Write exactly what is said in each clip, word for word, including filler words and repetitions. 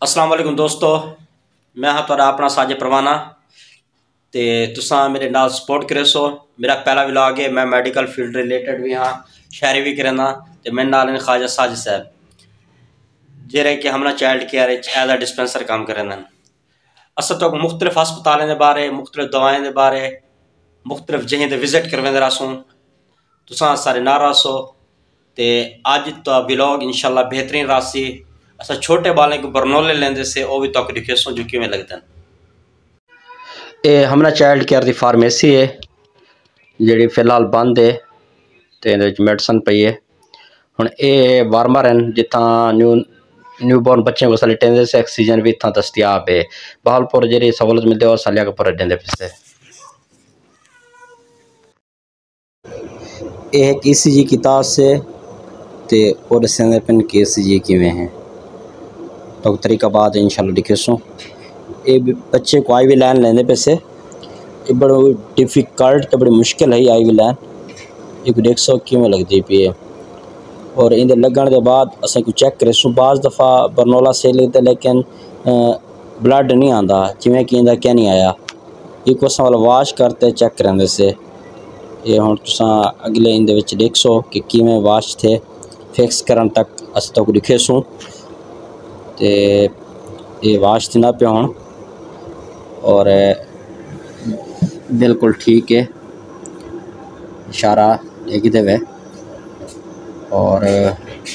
السلام علیکم دوستو، میں ہاں تہاݙا اپݨا ساجد پروانہ، تے تساں میݙے نال سپورٹ کریسو۔ میݙا پہلا ولاگ ہے، میں میڈیکل فیلڈ ریلیٹڈ وی ہاں، شاعری وی کرینداں، تے میݙے نال ہن خواجہ ساجد صاحب، جیڑھے کہ ہمنا چائلڈ کیئر وچ ایز اے ڈسپنسر کم کریندے ہن۔ اساں تہاکوں مختلف ہسپتالیں دے بارے، مختلف دوائیں دے بارے، مختلف جہیں تے وزٹ کرویندے رہسوں۔ تساں سارے نال رہسو، تے اڄ دا ولاگ انشاءاللہ بہترین رہسی۔ اساں چھوٹے ٻالیں کوں برنولے لیندے سے، او وی تہاکوں ݙکھیسوں جو کیویں لڳدن۔ اے ہمنا چائلڈ کیئر دی فارمیسی ہے، جیڑھی فی الحال بند ہے، تے ایندے وچ میڈیسن پئی ہے۔ ہݨ اے وارمر ہن، جتھاں نیو، نیو بورن بچیں کوں اساں لیٹیندے سے، آکسیجن وی اتھاں دستیاب ہے۔ بہاولپور جیڑھی سہولت ملدی ہے، او اساں لیا کے پورے ݙیندے پیسے۔ اے ہک ای سی جی کیتا سے، تے او ݙسیندے پن کہ ای سی جی کیویں ہے۔ تہاکوں طریقہ بعد انشاءاللہ ݙکھیسوں۔ اے بچے کوں آئی وی لائن لیندے پیسے۔ اے بڑو ڈیفیکلٹ تے بڑی مشکل ہے آئی وی لائن۔ ایکوں ݙیکھسو کیویں لڳدی پئی ہے۔ اور ایندے لڳݨ دے بعد اساں ایکوں چیک کریسوں۔ بعض دفعہ برنولا صحیح لڳدا، لیکن، اے، بلڈ نہیں آندا، جیویں کہ ایندا کینی آیا۔ ایکوں اساں والا واش کر تے چیک کریندے سے۔ اے ہݨ تساں اڳلے ایندے وچ ݙیکھسو کہ کیویں واش تھئے۔ فکس کرݨ تک اساں تہاکوں ݙکھیسوں۔ تے اے واش تھیندا پیا ہݨ، اور بالکل ٹھیک ہے، اشارہ ݙیکھدے وے۔ اور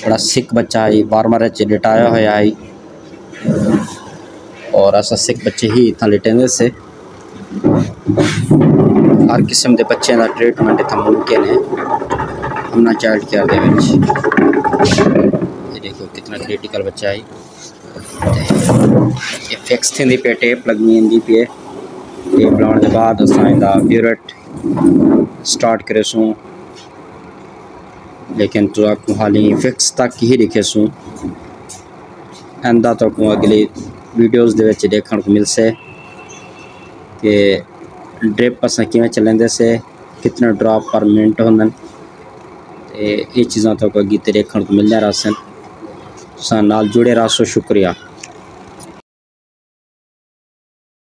بڑا سک بچہ ہے، وارمر وچ لٹایا ہویا ہے، اور اساں سک بچے ہی اتھاں لٹیندے سے۔ ہر قسم دے بچیاں دا ٹریٹمنٹ اتھاں ممکن ہے ہمنا چائلڈ کیئر دے وچ۔ یہ دیکھو کتنا کریٹیکل بچہ ہے۔ یہ فکس تھیندی پئی، ٹیپ لڳݨی ہوندی پئی ہے۔ ٹیپ لاوݨ دے بعد اساں ایندا بیورٹ سٹارٹ کریسوں، لیکن تہاکوں حالی فکس تک ہی ݙکھیسوں۔ آئندہ تہاکوں اڳلی ویڈیوز دے وچ ݙیکھݨ کوں ملسے کہ ڈرپ اساں کیویں چلیندے سے، کتنے ڈراپ پر منٹ ہوندن، تے اے چیزاں تہاکوں اڳی تے ݙیکھݨ کوں ملدیاں رہسن۔ تساں نال جڑے رہسو، شکریہ۔